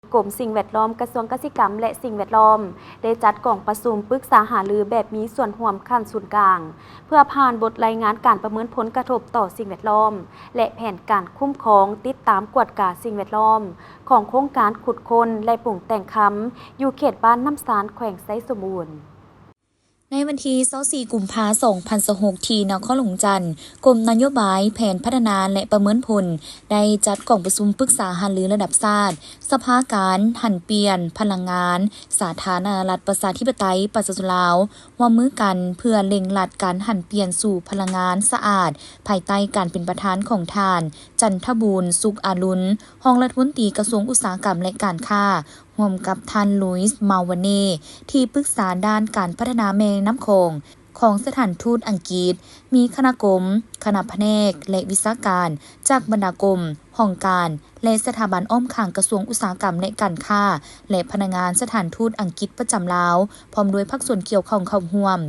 ກົມສິ່ງແວດລ້ອມ ກະຊວງກະສິກຳ ແລະ ສິ່ງແວດລ້ອມ ໄດ້ຈັດກອງປະຊຸມປຶກສາຫາລືແບບມີສ່ວນຮ່ວມຂັ້ນສູນກາງ ເພື່ອຜ່ານບົດລາຍງານການປະເມີນຜົນກະທົບຕໍ່ສິ່ງແວດລ້ອມ ແລະ ແຜນການຄຸ້ມຄອງ, ຕິດຕາມ, ກວດກາສິ່ງແວດລ້ອມ ຂອງໂຄງການຂຸດຄົ້ນ ແລະ ປຸງແຕ່ງຄຳ ຢູ່ເຂດບ້ານນ້ຳຊານ ແຂວງໄຊສົມບູນ. ໃນວັນທີຊາວສີ່ ກຸມພາ ສອງພັນຊາວຫົກ ທີ່ນະຄອນຫຼວງຈັນ, ກົມນະໂຍບາຍ, ແຜນພັດທະນາ ແລະ ປະເມີນຜົນ ໄດ້ຈັດກອງປະຊຸມປຶກສາຫາລືລະດັບຊາດ, ສະພາການຫັນປ່ຽນພະລັງງານ ສາທາລະນະລັດ ປະຊາທິປະໄຕ ປະຊາຊົນລາວ ຮ່ວມມືກັນເພື່ອເລັ່ງລັດການຫັນປ່ຽນສູ່ພະລັງງານສະອາດ ພາຍໃຕ້ການເປັນປະທານຂອງທ່ານ ຈັນທະບູນ ສຸກອາລຸນ ຮອງລັດຖະມົນຕີກະຊວງອຸດສາຫະກຳ ແລະ ການຄ້າ, ຮ່ວມກັບທ່ານ ລຸຍສ໌ ມາວາເນ ທີ່ປຶກສາດ້ານການພັດທະນາແມ່ນ້ຳຂອງ ຂອງສະຖານທູດອັງກິດ, ມີຄະນະກົມ, ຄະນະພະແນກ ແລະ ວິຊາການ ຈາກບັນດາກົມ, ຫ້ອງການ ແລະ ສະຖາບັນອ້ອມຂ້າງກະຊວງອຸດສາຫະກຳ ແລະ ການຄ້າ ແລະ ພະນັກງານສະຖານທູດອັງກິດປະຈຳລາວ ພ້ອມດ້ວຍພາກສ່ວນກ່ຽວຂ້ອງເຂົ້າຮ່ວມ.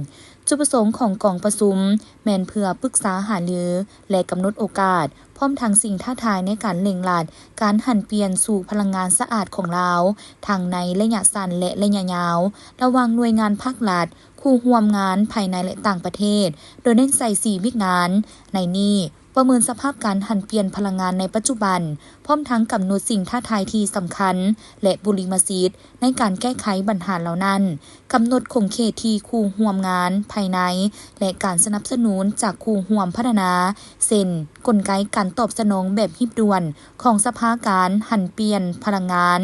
ຈຸດປະສົງຂອງກອງປະຊຸມແມ່ນເພື່ອປຶກສາຫາລື ແລະ ກຳນົດໂອກາດ, ພ້ອມທັງສິ່ງທ້າທາຍໃນການເລັ່ງລັດການຫັນປ່ຽນສູ່ພະລັງງານສະອາດຂອງລາວ, ທັງໃນໄລຍະສັ້ນ ແລະ ໄລຍະຍາວ, ລະຫວ່າງໜ່ວຍງານພາກລັດ, ຄູ່ຮ່ວມງານພາຍໃນ ແລະ ຕ່າງປະເທດ, ໂດຍເນັ້ນໃສ່ສີ່ວິກງານ. ໃນນີ້, ປະເມີນສະພາບການຫັນປ່ຽນພະລັງງານໃນປັດຈຸບັນ, ພ້ອມທັງກຳນົດສິ່ງທ້າທາຍທີ່ສຳຄັນ ແລະ ບຸລິມະສິດໃນການແກ້ໄຂບັນຫາເຫຼົ່ານັ້ນ, ກຳນົດຂົງເຂດທີ່ຄູ່ຮ່ວມງານພາຍໃນ ແລະ ການສະໜັບສະໜູນຈາກຄູ່ຮ່ວມພັດທະນາ, ເຊັ່ນ, ກົນໄກການຕອບສະໜອງແບບຮີບດ່ວນຂອງສະພາການຫັນປ່ຽນພະລັງງານ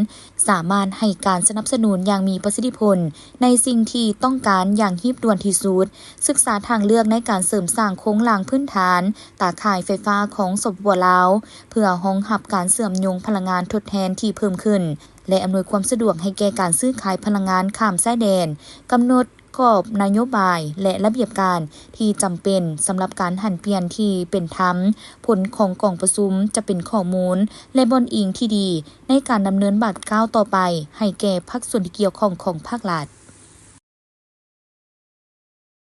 ສາມາດໃຫ້ການສະໜັບສະໜູນຢ່າງມີປະສິດທິຜົນໃນສິ່ງທີ່ຕ້ອງການຢ່າງຮີບດ່ວນທີ່ສຸດ, ສຶກສາທາງເລືອກໃນການເສີມສ້າງໂຄງລ່າງພື້ນຖານຕາຂ່າຍໄຟຟ້າຂອງ ສປປ ລາວ ເພື່ອຮອງຮັບການເຊື່ອມໂຍງພະລັງງານທົດແທນທີ່ເພີ່ມຂຶ້ນ ແລະ ອຳນວຍຄວາມສະດວກໃຫ້ແກ່ການຊື້ຂາຍພະລັງງານຂ້າມຊາຍແດນ, ກຳນົດກອບນະໂຍບາຍ ແລະ ລະບຽບການທີ່ຈຳເປັນສຳລັບການຫັນປ່ຽນທີ່ເປັນທຳ, ຜົນຂອງກອງປະຊຸມຈະເປັນຂໍ້ມູນ ແລະ ບ່ອນອີງທີ່ດີໃນການດຳເນີນບາດກ້າວຕໍ່ໄປໃຫ້ແກ່ພາກສ່ວນທີ່ກ່ຽວຂ້ອງຂອງພາກລັດ.